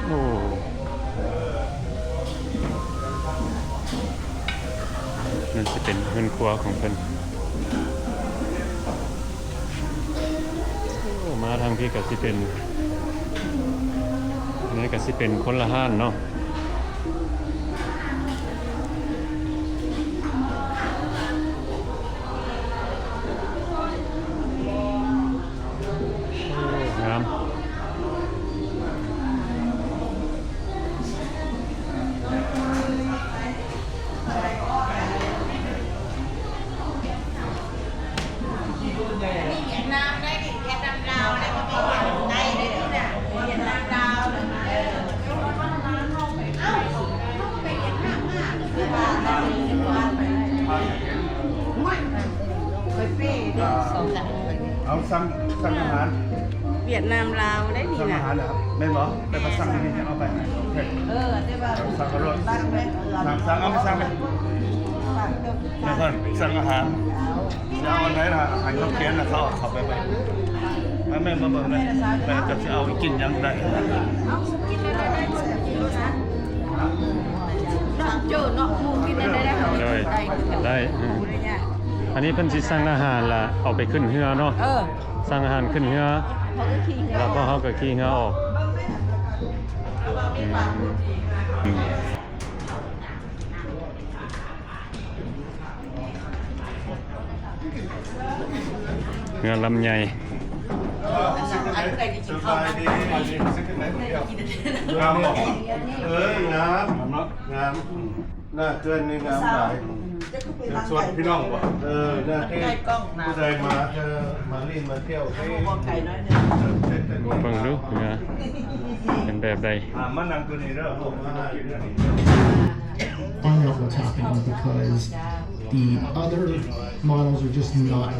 ໂອ້ ນັ້ນຊິເປັນເຮືອນຄົວຂອງເພິ່ນ. ໂອ້ ມາທາງພີ້ກະຊິເປັນ ນີ້ກະຊິເປັນຄົນລະຮ້ານເນາະ. ໂອ້ ງາມ. ເອົາສັ່ງ ສັ່ງອາຫານ ຫວຽດນາມລາວໄດ້ນີ້ນະ ສັ່ງອາຫານນະ ແມ່ນບໍ່? ແຕ່ວ່າສັ່ງນີ້ເອົາໄປ ໂອເຄ ເອີ ແຕ່ວ່າສັ່ງເອົາໂລດ ສັ່ງ ສັ່ງ ເອົາໄປສັ່ງໄປ ສັ່ງອາຫານ ຊິເອົາອັນໃດລະ ອາຫານເຂົາຂຽນນະ ເຂົາເອົາເຂົ້າໄປໄວ້ ມາແມ່ ມາເບິ່ງແມ່ ແມ່ເຈົ້າຊິເອົາກິນຫຍັງໄດ້ ເອົາກິນແລ້ວໄດ້ ໄດ້ ໂດຍ ໄດ້ ໄດ້ ອືມ ອັນນີ້ເພິ່ນຊິສັ່ງອາຫານລະເອົາໄປຂຶ້ນເຮືອເນາະ ເອີ ສັ່ງອາຫານຂຶ້ນເຮືອ ເຮົາກໍຂີ່ເຮືອ ແລ້ວພວກເຮົາກໍຂີ່ເຮືອອອກ ອືມ ອືມ. ເຮືອລຳໃຫຍ່ ງາມບໍ່? ເອີຍ ງາມ ງາມ ໜ້າເຮືອນນີ້ງາມຫຼາຍ ເຊີນຊວນພີ່ນ້ອງບໍ່? ເອີ ໜ້າທີ່ຜູ້ໃດມາ ເອີ ມາຫຼິ້ນມາທ່ຽວ ເບິ່ງດູເຮືອເປັນແບບໃດ ອ່າ ມານັ່ງຕົວນີ້ເດີ ມານັ່ງຢູ່ນີ້ Find out what's happening because the other models are just not.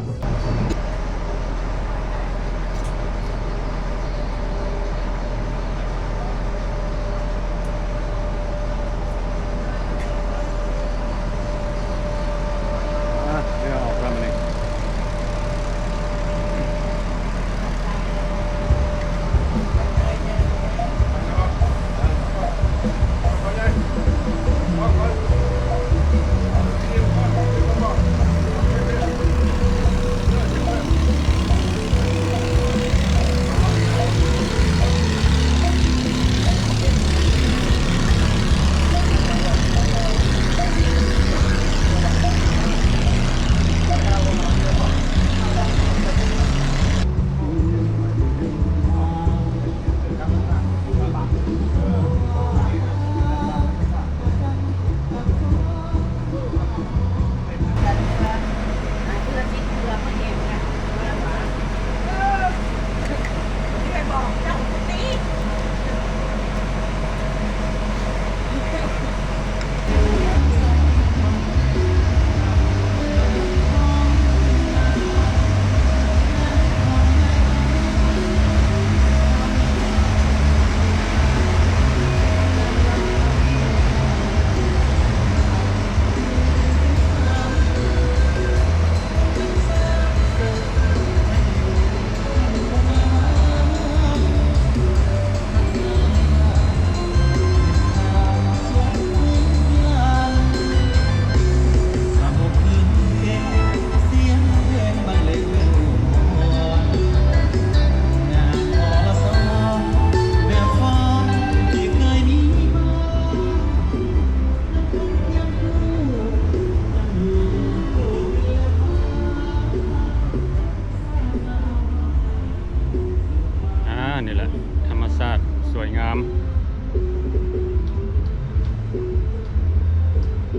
ອ່າ ນີ້ແຫຼະ ທຳມະຊາດສວຍງາມ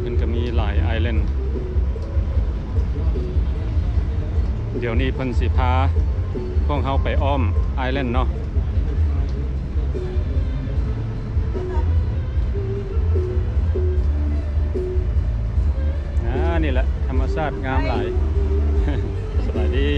ເພິ່ນກໍມີຫຼາຍໄອແລນ. ດຽວນີ້ເພິ່ນຊິພາພວກເຮົາໄປອ້ອມໄອແລນເນາະ. ອ່າ ນີ້ ນີ້ແຫຼະ ທຳມະຊາດງາມຫຼາຍ. ສະບາຍດີ.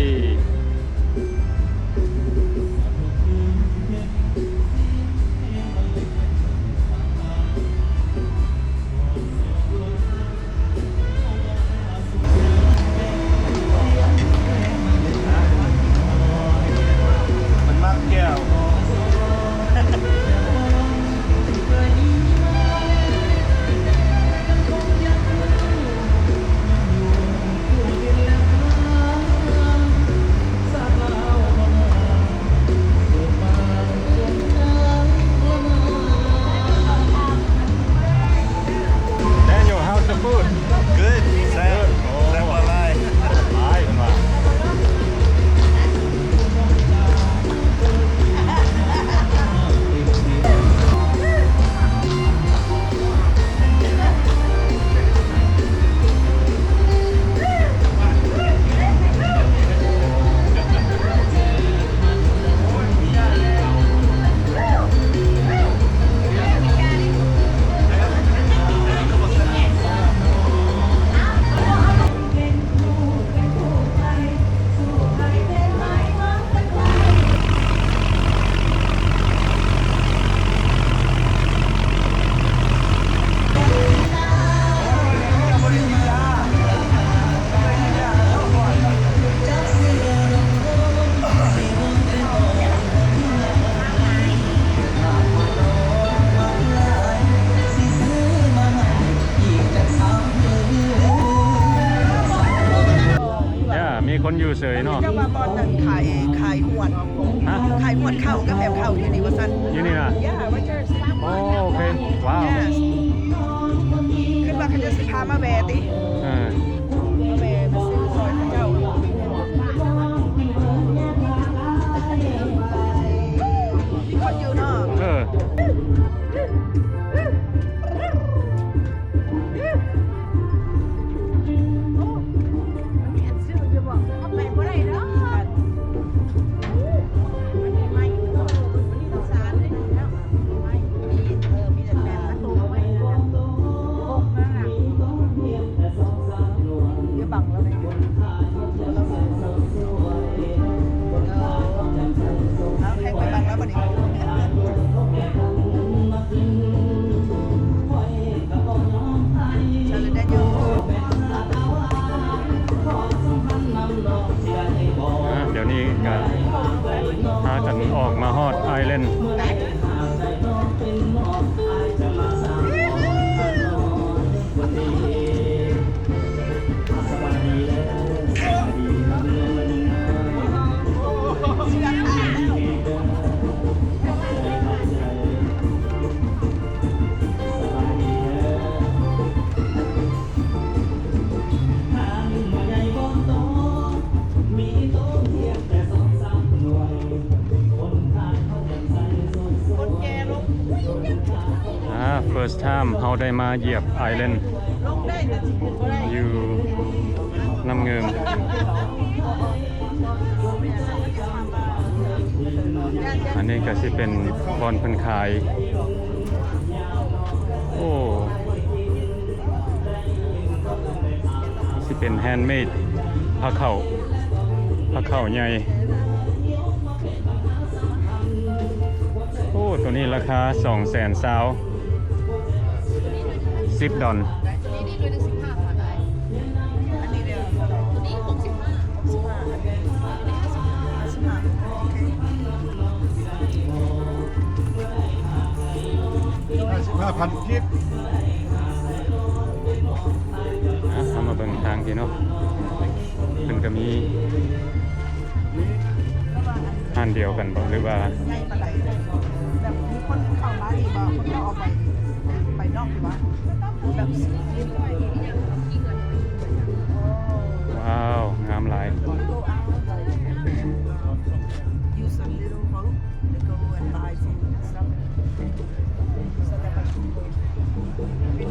Daniel, how's the food? Good. ແຊບ. ແຊບຫຼາຍ. ຫຼາຍເພິ່ນວ່າ. ຢ່າ ມີຄົນຢູ່ເສີຍເນາະ. ເຈົ້າວ່າບ່ອນນັ້ນຂາຍ ຂາຍຫວດ. ຮະ? ຂາຍຫວດເຂົ້າກັບແບບເຂົ້າຢູ່ນີ້ວ່າຊັ້ນ. ຢູ່ນີ້ນະ? Yeah, right there. ໂອ້ ໂອເຄ. ວ້າວ. Yes. ຄິດວ່າເຂົາເຈົ້າຊິພາມາແວ່ຕິ? ເອີ ມາແວ່ມາຊື້ຊອຍເຂົາເຈົ້າ. ມີຄົນຢູ່ເນາະ. ເອີ. ອ່າ ດຽວນີ້ກະພາກັນອອກມາຮອດໄອແລນ. ອ່າ first time ເຮົາໄດ້ມາຢຽບໄອແລນ ຢູ່ນ້ຳເງິມ. ອັນນີ້ກະຊິເປັນບ່ອນເພິ່ນຂາຍ ໂອ້ ຊິເປັນແຮນເມດ ພາເຂົ້າ ພາເຂົ້າໃຫຍ່. ໂອ້ ໂຕນີ້ລາຄາສອງແສນຊາວ ສິບດອນ. ຫ້າສິບຫ້າພັນກີບ. ອ່ະ ເຮົາມາເບິ່ງທາງພີ້ເນາະ. ເພິ່ນກະມີຮ້ານດຽວກັນບໍ່ ຫຼືວ່າ ໃຫຍ່ປານໃດ? ແບບມີຄົນເຂົ້າມາອີກບໍ່? ເຂົາເຈົ້າເອົາໄປ ໄປນອກຢູ່ບໍ່? ແບບ ວ້າວ ງາມຫຼາຍ. Use a little boat to go and buy some stuff.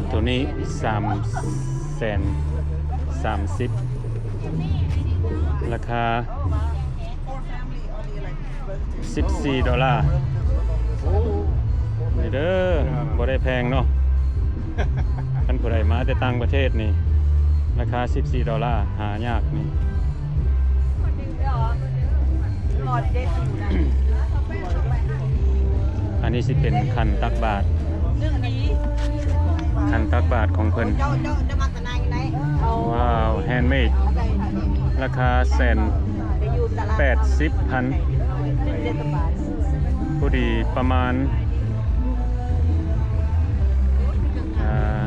ໂຕນີ້ສາມແສນສາມສິບ ລາຄາສິບສີ່ໂດລາ. ນີ້ເດີ ບໍ່ໄດ້ແພງເນາະ. ຄັນຜູ້ໃດມາແຕ່ຕ່າງປະເທດນີ້ ລາຄາສິບສີ່ໂດລາ ຫາຍາກນີ້. ອັນນີ້ຊິເປັນຂັນຕັກບາດ ຂັນຕັກບາດຂອງເພິ່ນ. ວ້າວ ແຮນເມດ ລາຄາແສນແປດສິບພັນ ພໍດີປະມານ ອ່າ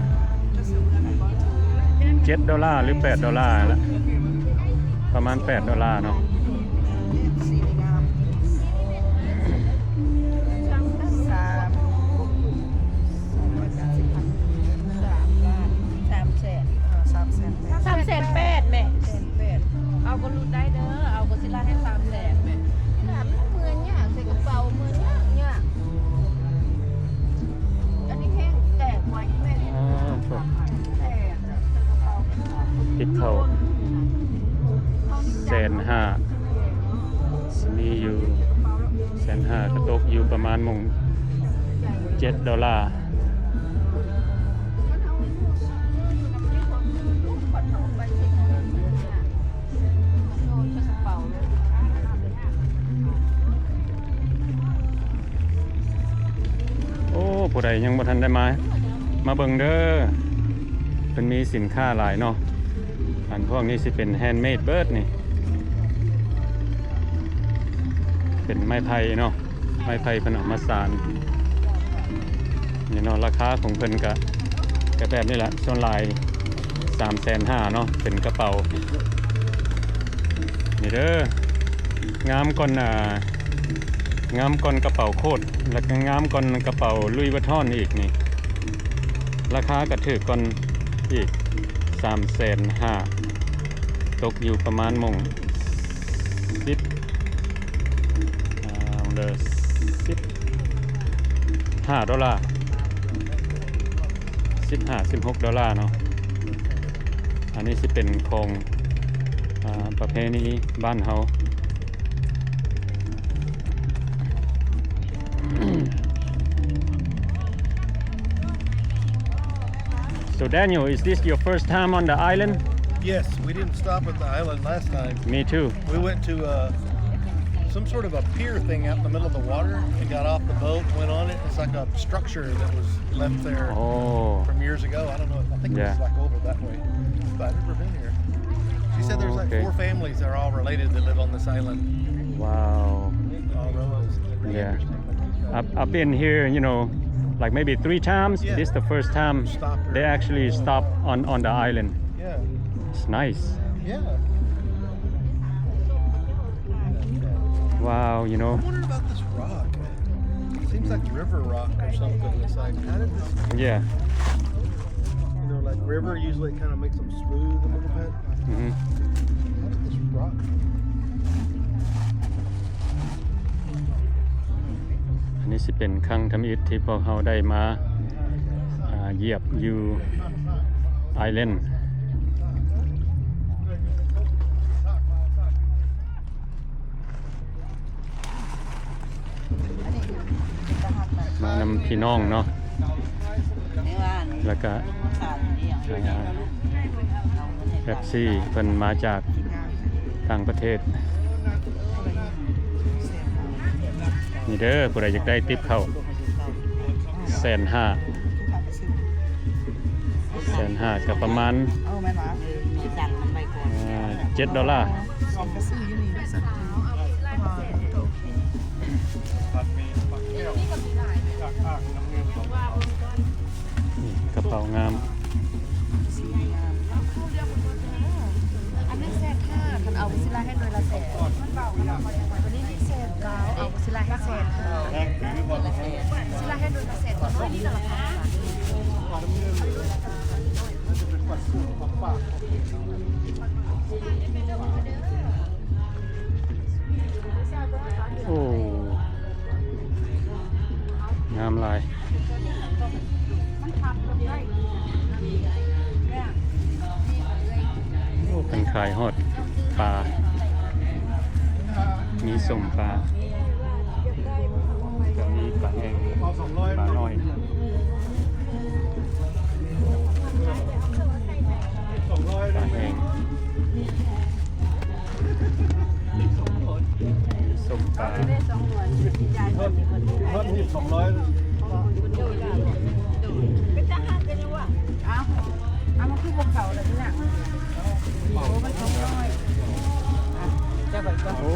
ເຈັດໂດລາ ຫຼື ແປດໂດລາລະ ປະມານແປດໂດລາເນາະ. ສາມແສນແປດແມ່ ເອົາກໍຫຼຸດໄດ້ເດີ ເອົາກໍຊິລາດໃຫ້ສາມແສນແມ່. ເມືອຍາກ ໃສ່ກະເປົາເມືອຍາກ ອັນນີ້ແຮງແຕກໄວແມ່. ຕິບເຂົ້າແສນຫ້າ ມີຢູ່ແສນຫ້າ ກໍຕົກຢູ່ປະມານໝ່ອງເຈັດໂດລາ. ໂອ້ ຜູ້ໃດຍັງບໍ່ທັນໄດ້ມາ ມາເບິ່ງເດີ ເພິ່ນມີສິນຄ້າຫຼາຍເນາະ. ອັນພວກນີ້ຊິເປັນແຮນເມດເບິດນີ້ ເປັນໄມ້ໄຜ່ເນາະ ໄມ້ໄຜ່ເພິ່ນເອົາມາສານນີ້ເນາະ. ລາຄາຂອງເພິ່ນກະ ກະແບບນີ້ແຫຼະ ສ່ວນຫຼາຍສາມແສນຫ້າເນາະ ເປັນກະເປົານີ້ເດີ. ງາມກ່ອນ ອ່າ ງາມກ່ອນກະເປົາໂຄດ ແລ້ວກະງາມກ່ອນກະເປົາ Louis Vuitton ອີກນີ້. ລາຄາກະຖືກກ່ອນອີກ ສາມແສນຫ້າ ຕົກຢູ່ປະມານໝ່ອງສິບ ອ່າ ເດີ ສິບຫ້າໂດລາ ສິບຫ້າ ສິບຫົກໂດລາເນາະ. ອັນນີ້ຊິເປັນຂອງ ອ່າ ປະເພນີບ້ານເຮົາ. So Daniel, is this your first time on the island? Yes, we didn't stop at the island last time. Me too. We went to, uh, some sort of a pier thing out in the middle of the water and got off the boat, went on it. It's like a structure that was left there Oh. from years ago. I don't know. I think Yeah. it's, like, over that way. But I've never been here. She said there's, like, Okay. four families that are all related that live on this island. Wow. All relatives. It'd be Yeah. interesting. I've, I've been here, you know, like, maybe three times. Yeah. This is the first time Stop here. they actually stop on, on the island. Yeah. It's nice. Yeah. Wow, you know. I'm wondering about this rock. It seems like river rock or something. It's like, how did this Yeah. You know, like, river usually kinda makes them smooth a little bit. Mm-hmm. How did this rock? ອັນນີ້ຊິເປັນຄັ້ງທຳອິດທີ່ພວກເຮົາໄດ້ມາ ອ່າ ຢຽບຢູ່ Island. ມານຳພີ່ນ້ອງເນາະ ແລ້ວກະ ອ່າ ເອັຟຊີ ເພິ່ນມາຈາກຕ່າງປະເທດ. ນີ້ເດີ ຜູ້ໃດຢາກໄດ້ຕິບເຂົ້າ ແສນຫ້າ ແສນຫ້າ ກໍປະມານ ເຈັດໂດລາ. ນີ້ກະເປົາງາມ. ອັນນັ້ນແສນຫ້າ ຄັນເອົາຊິລະໃຫ້ໜ່ວຍລະແສນ ອັນນີ້ແສນເກົ້າ ເອົາຊິລະໃຫ້ແສນຫ້າ ຊິລະໃຫ້ໜ່ວຍລະແສນ ໜ່ວຍນີ້ລະລາຄາ. ໂອ້ ງາມຫຼາຍ. ໂອ້ ເພິ່ນຂາຍຮອດປາ ມີສົ້ມປາ ກະມີປາແຫ້ງ ປານ້ອຍ. ປາແຫ້ງ ສົ້ມປາ ເພິ່ນເຮັດສອງຮ້ອຍ ເປັນຕາຮັກເດ້ວ່າ ເອົາ ເອົາ ມັນຄືບໍ່ເຂົ້າລະນີ້ນະ ໂອ້ ມັນສອງຮ້ອຍ ອ່ະ ຈັບໄວ້ກ່ອນ ໂອ້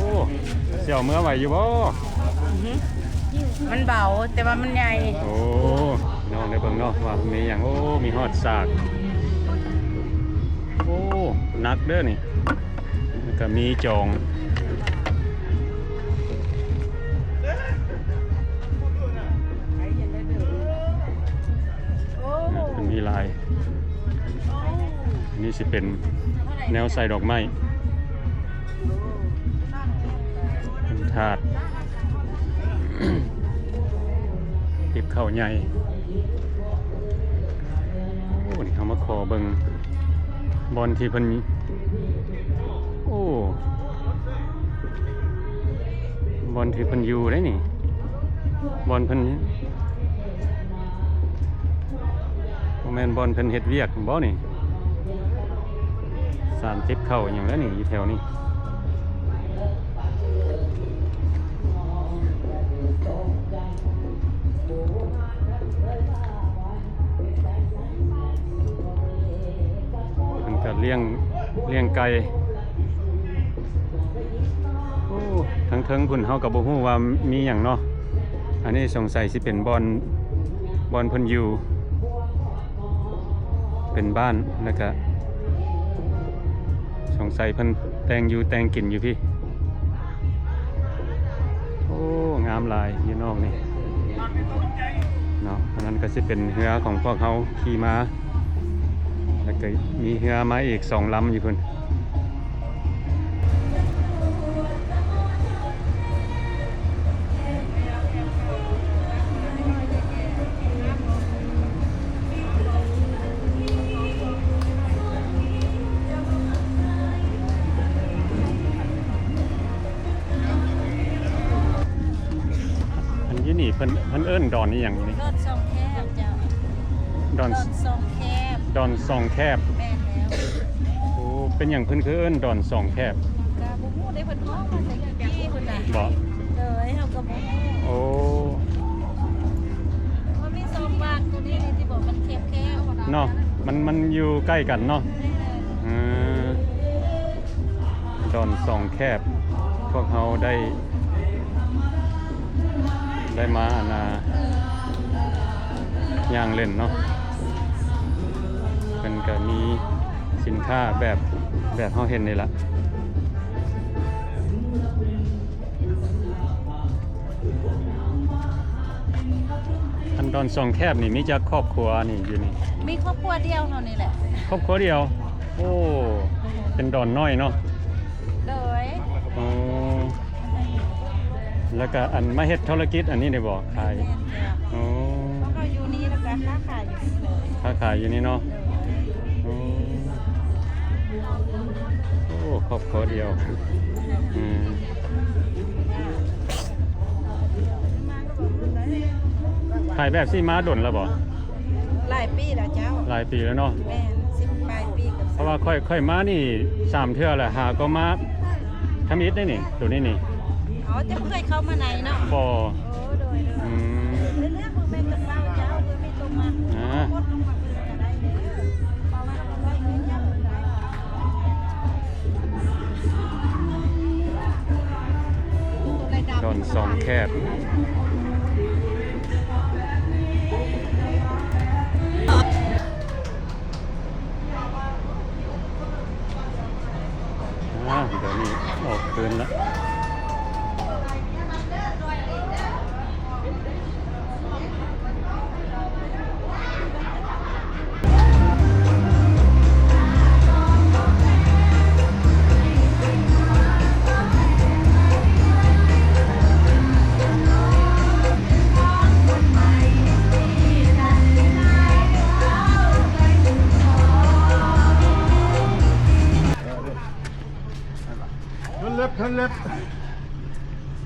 ຊິເອົາເມືອໄຫວຢູ່ບໍ່? ອືຮຶ ມັນເບົາ ແຕ່ວ່າມັນໃຫຍ່ ໂອ້ ພີ່ນ້ອງໄດ້ເບິ່ງເນາະວ່າມີຫຍັງ ໂອ້ ມີຮອດສາກ ໂອ້ ໜັກເດີນີ້ ແລ້ວກະມີຈອງ ເພິ່ນມີຫຼາຍ ນີ້ຊິເປັນແນວໃສ່ດອກໄມ້ ເປັນຖາດ ຕິບເຂົ້າໃຫຍ່ ໂອ້ ນີ້ເຮົາມາຂໍເບິ່ງບ່ອນທີ່ເພິ່ນ ໂອ້ ບ່ອນທີ່ເພິ່ນຢູ່ເດ້ນີ້ ບ່ອນເພິ່ນ ບໍ່ແມ່ນບ່ອນເພິ່ນເຮັດວຽກບໍນີ້? ສານຕິບເຂົ້າອີ່ຫຍັງແລ້ວນີ້ ຢູ່ແຖວນີ້ ເພິ່ນກະລ້ຽງ ລ້ຽງໄກ່ ໂອ້ ທາງເທິງພຸ້ນເຮົາກະບໍ່ຮູ້ວ່າມີຫຍັງເນາະ ອັນນີ້ສົງໄສຊິເປັນບ່ອນ ບ່ອນເພິ່ນຢູ່ ເປັນບ້ານ ແລ້ວກະສົງໄສເພິ່ນແຕ່ງຢູ່ແຕ່ງກິນຢູ່ພີ້ ໂອ້ ງາມຫຼາຍຢູ່ນອກນີ້ເນາະ ອັນນັ້ນກະຊິເປັນເຮືອຂອງພວກເຮົາຂີ່ມາ ແລ້ວກະມີເຮືອມາອີກສອງລຳຢູ່ພຸ້ນ. ອັນຢູ່ນີ້ເພິ່ນ ເພິ່ນເອີ້ນດອນອີ່ຫຍັງຢູ່ນີ້? ດອນສອງແຄບເຈົ້າ. ດອນ ດອນສອງແຄບ. ດອນສອງແຄບ. ແມ່ນແລ້ວ. ໂອ້ ເປັນຫຍັງເພິ່ນຄືເອີ້ນດອນສອງແຄບ? ກະບໍ່ຮູ້ເດ້ ເພິ່ນຮ້ອງມາແຕ່ກີ້ພຸ້ນນະ. ບໍ່? ໂດຍ ເຮົາກະບໍ່ຮູ້. ໂອ້ ມັນມີສອງບ້ານໂຕນີ້ທີ່ບອກມັນແຄບໆ ເນາະ ມັນ ມັນຢູ່ໃກ້ກັນເນາະ. ແມ່ນ. ເອີ ດອນສອງແຄບ ພວກເຮົາໄດ້ ໄດ້ມາ ອັນນ່າ ຍ່າງຫຼິ້ນເນາະ ເພິ່ນກະມີສິນຄ້າແບບ ແບບເຮົາເຫັນນີ້ລະ. ອັນດອນສອງແຄບນີ້ມີຈັກຄອບຄົວນີ້ຢູ່ນີ້? ມີຄອບຄົວດຽວເຮົານີ້ແຫຼະ. ຄອບຄົວດຽວ? ໂອ້ ເປັນດອນນ້ອຍເນາະ. ໂດຍ. ໂອ້ ແລ້ວກະອັນມາເຮັດທຸລະກິດອັນນີ້ໄດ້ບໍ່? ຂາຍ. ແມ່ນໆ ໂອ້ ເຮົາຢູ່ນີ້ແລ້ວກະຄ້າຂາຍຢູ່ນີ້ເລີຍ. ຄ້າຂາຍຢູ່ນີ້ເນາະ. ໂດຍ. ໂອ້ ໂອ້ ຄອບຄົວດຽວ. ອືມ ຂາຍແບບຊີ້ມາດົນແລ້ວບໍ່? ຫຼາຍປີແລ້ວເຈົ້າ. ຫຼາຍປີແລ້ວເນາະ. ແມ່ນ ສິບປາຍປີກັບ ເພາະວ່າຂ້ອຍ ຂ້ອຍມານີ້ສາມເທື່ອແລ້ວ ຫາກໍມາທຳອິດໄດ໋ນີ້ ໂຕນີ້ນີ້. ອໍ ເຈົ້າບໍ່ເຄີຍເຂົ້າມາໃນເນາະ? ບໍ່. ໂອ້ ໂດຍໆ. ອືມ ເລືອກເບິ່ງແມ່ນກະເປົາເຈົ້າ ເພື່ອມີຕົວມັກ ອາ ກົດລົງມາເບິ່ງກະໄດ້ເດີ. ດອນສອງແຄບ. ອາ ດຽວນີ້ອອກຄືນລະ.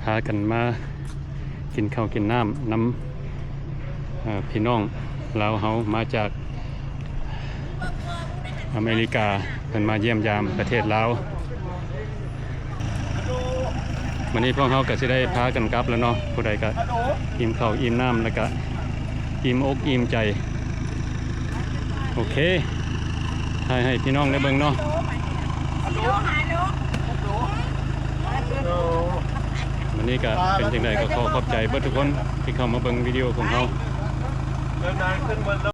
ພາກັນມາ ກິນເຂົ້າກິນນ້ຳນຳ ເອີ ພີ່ນ້ອງລາວເຮົາ ມາຈາກ ອາເມລິກາເພິ່ນມາຢ້ຽມຢາມປະເທດລາວ. ມື້ນີ້ພວກເຮົາກໍຊິໄດ້ພາກັນກັບແລ້ວເນາະ, ຜູ້ໃດກໍອີ່ມເຂົ້າອີ່ມນ້ຳ ແລ້ວກໍອີ່ມອົກອີ່ມໃຈ. ໂອເຄ ຖ່າຍໃຫ້ພີ່ນ້ອງໄດ້ເບິ່ງເນາະ. ມື້ນີ້ກໍເປັນຈັ່ງໃດກໍຂໍຂອບໃຈເບິດທຸກຄົນທີ່ເຂົ້າມາເບິ່ງວິດີໂອຂອງເຮົາ.